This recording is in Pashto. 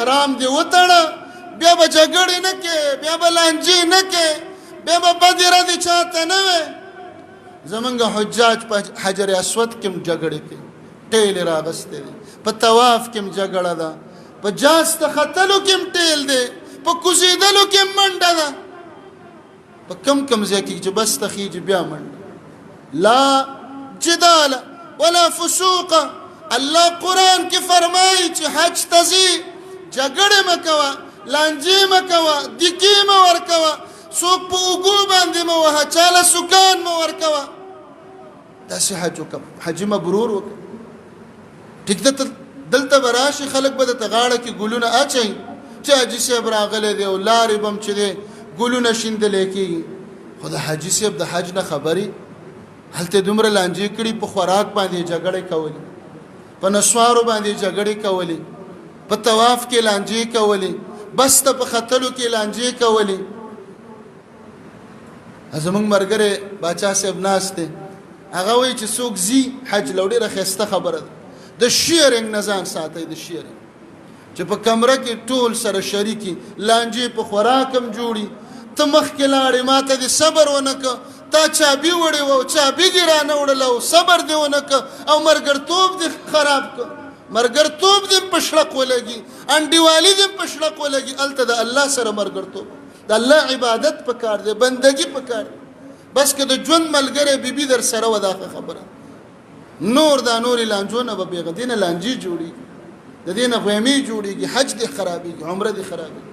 احرام دې وتړه، بیا به جګړې نه کې، بیا به لانجې نه کې، بیا به بدې ردې چاته نه وې. زمونږ حجاج په حجر اسود کې هم جګړې کوي، ټیل یې راغستی دی، په طواف کې هم جګړه ده، په جاز ته ختلو کې هم ټیل دی، په کوزېدلو کې هم منډه ده، په کم کم ځای کې چې بس ته خېږي بیا منډه. لا جدال ولا فسوق. الله قرآن کې فرمایي چې حج ته ځي جګړې مه کوه، لانجې مه کوه، دیکې مه ورکوه، څوک په اوږو باندې مه وهه، چاله سکان مه ورکوه. داسې حج وکړه، حج مبرور وکړه. ټیک ده، دلته به راشي خلک به درته غاړه کې ګلونه اچوي چې حاجي صاحب راغلی دی او لارې به هم چې دی ګلونه شیندلی کېږي، خو د حاجي صاحب د حج نه خبرې هلته دومره لانجې کړي، په خوراک باندې جګړې کولې، په نسوارو باندې جګړې کولې، په طواف کې لانجې کولې، بس ته په ختلو کې لانجې کولې. زمونږ مرګره باچا صاحب ناست دی، هغه وایي چې څوک ځي حج له، ډېره ښایسته خبره ده، د شیرینګ نه ځان ساتئ. د شیرینګ چې په کمره کې ټول سره شریکي لانجې په خوراک هم جوړي، ته مخکې لاړې ما ته دې صبر ونه که، تا چابي وړې وه او چابي دې رانه وړله او صبر دې ونه که او مرګرتوب دې خراب که، مرګرتوب دې په شړق ولګي، انډیوالي دې په شړق ولګي. هلته د الله سره مرګرتوب، د الله عبادت پکار دی، بندگی پکار دی. بس که د ژوند ملګری بیبي در سره وه دا ښه خبره، نور دا نورې لانجو نه به بېغه دې نه لانجې جوړېږي، د دې نه غیمې جوړېږي، حج دې خرابېږي، عمره دې خرابېږي.